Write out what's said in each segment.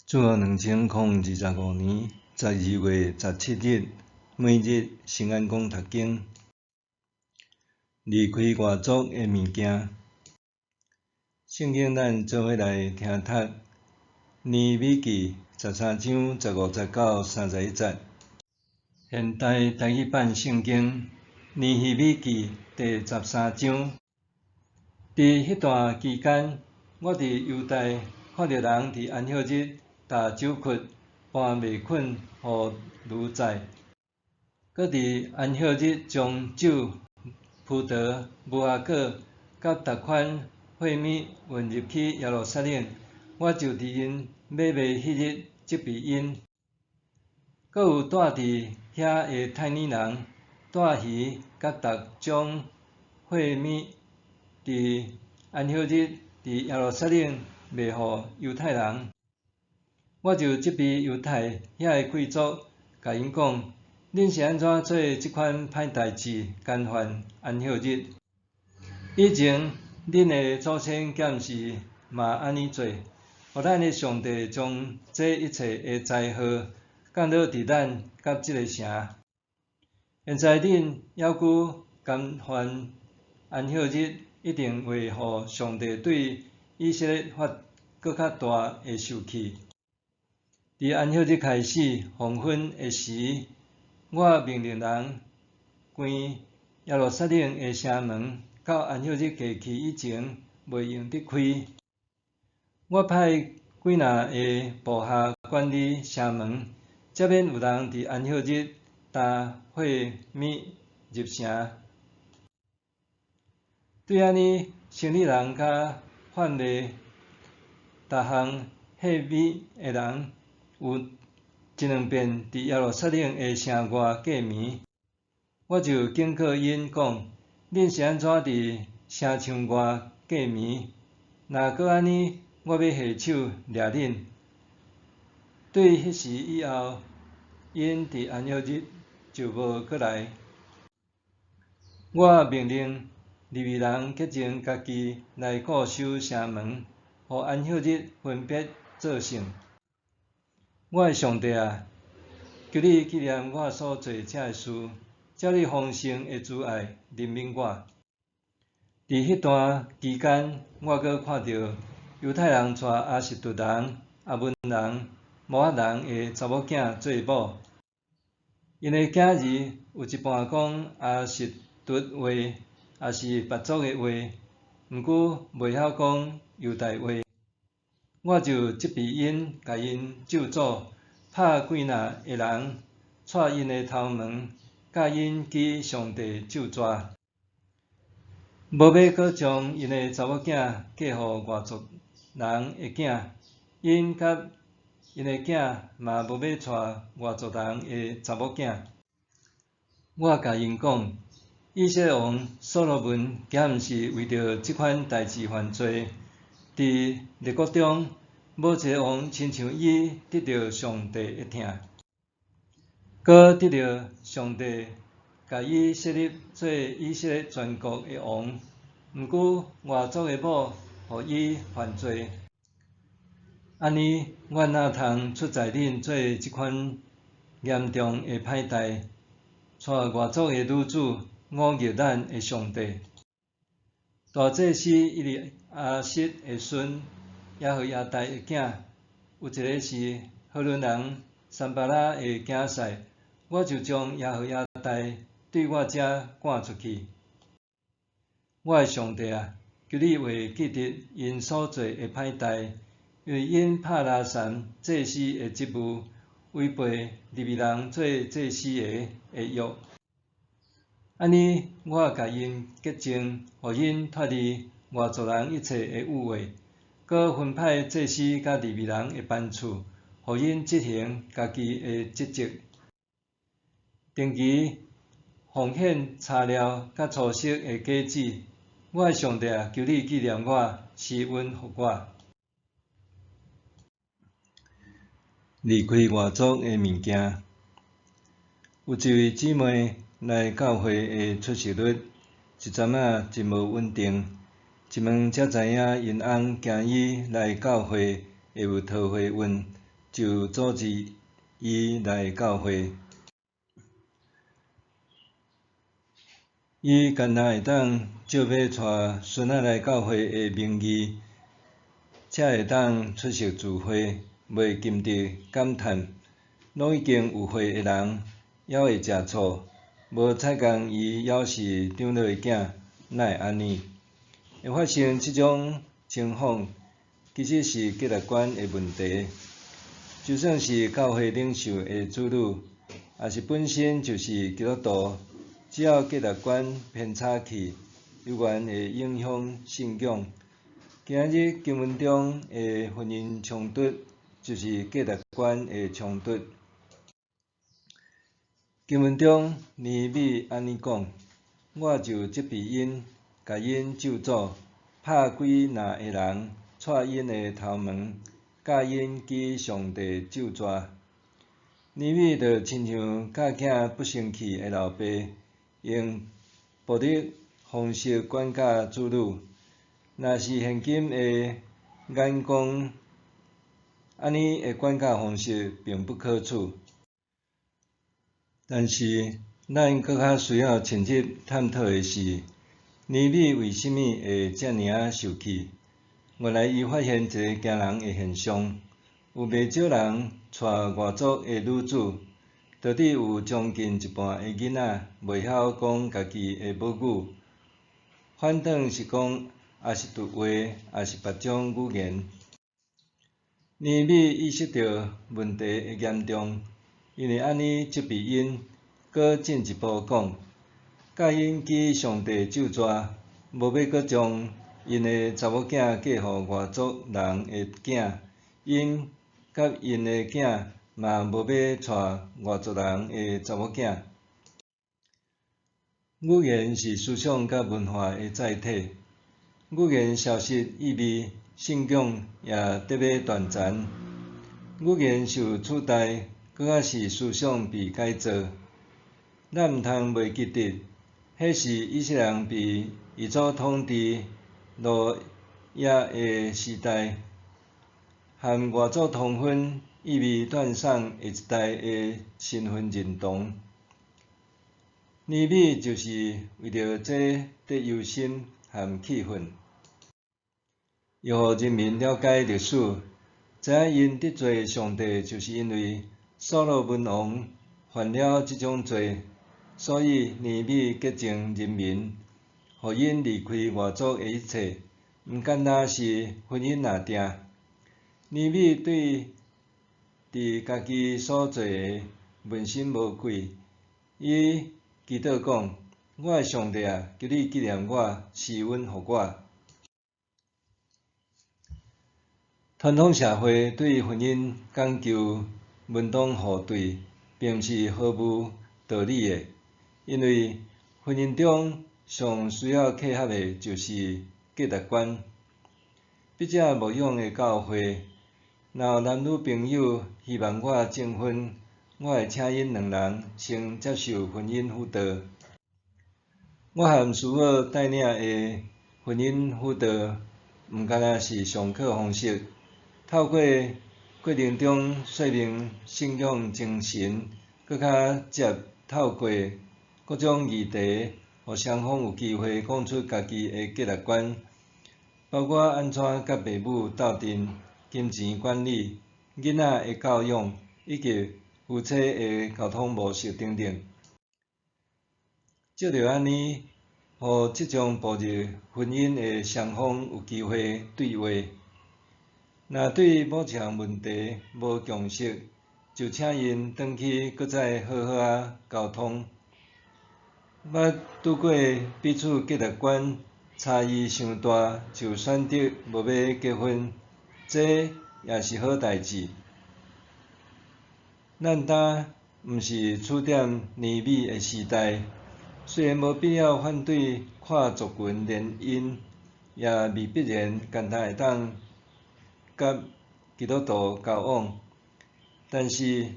主後2025年12月17日，每日聖安講讀經，離開外族的物件。聖經咱做伙來聽讀尼希米記13章15節到31節。現代台語版聖經尼希米記第十三章。佇彼段期間，我佇猶大看著人佇安息日踏酒曲，搬麥捆予驢載，閣佇安息日將酒、葡萄、無花果佮逐款貨物運入去耶路撒冷，我就佇𪜶買賣彼日責備𪜶。閣有住佇遐的泰爾人，帶魚佮逐種貨物，佇安息日佇耶路撒冷賣予猶太人。我就責備猶太遐的貴族，共𪜶講：恁是按怎做這款歹代誌，干犯安息日？以前恁的祖先敢毋是嘛按呢做？予咱的上帝將這一切的災禍降落佇咱佮這个城。現在恁猶閣干犯安息日，一定會予上帝對以色列發閣較大的受氣。佇安息日開始黃昏的時，我命令人關耶路撒冷的城門，到安息日過去以前，袂用得開。我派幾若个部下管理城門，才免有人佇安息日擔貨物入城。對按呢，生理人佮販賣逐項貨物的人，有一兩遍佇耶路撒冷的城外過暝，我就警告𪜶講：恁是按怎佇城牆外過暝？若閣按呢，我欲下手掠恁。對彼時以後，𪜶佇安息日就無閣來。我命令利未人潔淨家己來固守城門，予安息日分別做聖。我的上帝啊，求你紀念我所做這个事，照你豐盛的慈愛憐憫我。佇彼段期間，我閣看著猶太人娶亞實突人、亞捫人、摩押人的查某囝做某，𪜶的囝兒有一半講亞實突話，抑是別族的話，毋過袂曉講猶太話。我就責備𪜶，共𪜶咒詛，拍幾若个人，掣𪜶的頭毛，教𪜶舉上帝咒詛。無欲閣將𪜶的查某囝嫁予外族人的囝，𪜶佮𪜶的囝嘛無欲娶外族人的查某囝。我共𪜶講：以色列王所羅門敢毋是為著這款代誌犯罪？佇列國中，無一个王親像伊得著上帝的疼，閣得著上帝共伊設立做以色列全國的王。毋過外族的某予伊犯罪。按呢，阮哪通出在恁做這款嚴重的歹代，娶外族的女子，忤逆咱的上帝？大祭司以利亞實的孫耶何耶大的囝，有一个是何崙人參巴拉的囝婿，我就將耶何耶大對我遮趕出去。我的上帝啊，求你會記得𪜶所做的歹代，因為𪜶拍拿散祭司的職務，違背利未人做祭司的的約。按呢，我共𪜶潔淨，予𪜶脫離外族人一切的污穢，閣分派祭司佮利未人的班次，予𪜶執行家己的職責。定期奉獻柴料佮粗色的果子。我的上帝啊，求你紀念我，施恩予我。離開外族的物件。有一位姊妹來教會的出席率，一陣仔真無穩定。一問才知影，𪜶翁驚伊來教會會有桃花運，就阻止伊來教會。伊干焦會當借欲帶孫仔來教會的名義，才會當出席聚會，袂禁得感嘆，攏已經有歲的人，猶會食醋，無採共伊猶是長老的囝，哪會按呢？會發生這種情況，其實是價值觀的問題。就算是教會領袖的子女，抑是本身就是基督徒，只要價值觀偏差去，猶原會影響信仰。今仔日經文中的婚姻衝突，就是價值觀的衝突。經文中尼米按呢講：我就責備𪜶，共𪜶咒詛，拍幾若个人，掣𪜶的頭毛，教𪜶記上帝咒詛。尼米就親像教囝不成器的老爸，用暴力方式管教子女。若是現今的眼光，按呢的管教方式並不可取。但是，咱閣較需要深入探討的是，尼米為啥物會遮爾仔受氣？原來伊發現一个驚人的現象，有袂少人娶外族的女子，到底有將近一半的囡仔袂曉講家己的母語，反轉是講阿是佗話，抑是別種語言。尼米意識著問題的嚴重，因會按呢責備𪜶，閣進一步講，教𪜶記上帝咒詛，無欲閣將𪜶的查某囝嫁予外族人的囝，𪜶佮𪜶的囝嘛無欲娶外族人的查某囝。語言是思想佮文化的載體，語言消失意味信仰也得欲斷層。語言受取代，閣較是思想被改造。咱毋通袂記得，彼是以色列人被異族統治奴役的時代，和外族通婚意味斷送下一代的身份認同。尼米就是為著這得憂心和氣憤，伊予人民了解歷史，知影𪜶得罪上帝，就是因為所羅門王犯了這種罪，所以尼米潔淨人民，予𪜶離開外族的一切，毋干焦是婚姻若定。尼米對佇家己所做的問心無愧，伊祈禱講：我的上帝啊，求你紀念我，施恩予我。傳統社會對婚姻講究門當戶對，並毋是毫無道理的，因為婚姻中上需要契合的就是價值觀。筆者牧養的教會，若有男女朋友希望我證婚，我會請𪜶兩人先接受婚姻輔導。我和師母帶領的婚姻輔導，毋干焦是上課方式，透過過程中說明信仰精神，閣較捷透過各種議題，予雙方有機會講出家己的價值觀，包括按怎佮爸母鬥陣、金錢管理、囡仔的教養，以及夫妻的溝通模式等等。藉著按呢，予即將步入婚姻的雙方有機會對話。若對某一項問題無共識，就請𪜶轉去閣再好好仔溝通。捌拄過彼此價值觀差異傷大，就選擇無欲結婚，這也是好代誌。咱今毋是處佇尼米的時代，雖然無必要反對跨族群聯姻，也未必然簡單會當佮基督徒交往，但是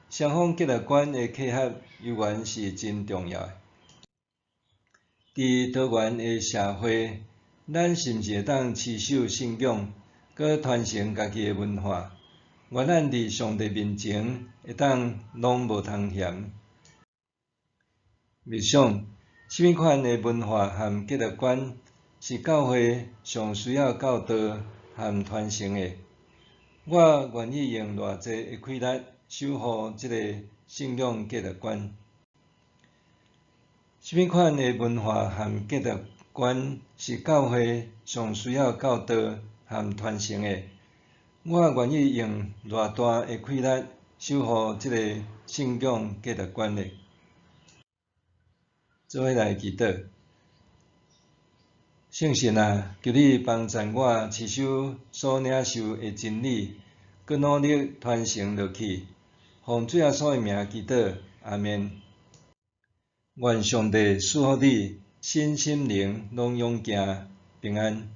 雙方價值觀的契合猶原是真重要的。佇多元的社會，咱是毋是會當持守信仰，閣傳承家己的文化？願咱佇上帝面前會當攏無通嫌。默想，啥物款的文化和價值觀是教會上需要教導和傳承的？我願意用偌濟的氣力守護這个信仰價值觀？啥物款的文化和價值觀是教會上需要教導和傳承的？我願意用偌大的氣力守護這个信仰價值觀呢？做伙來祈禱。聖神啊，求你幫贊我持守所領受的真理，閣努力傳承落去。奉主耶穌的名祈禱，阿們。願上帝賜福你，身心靈攏勇健平安。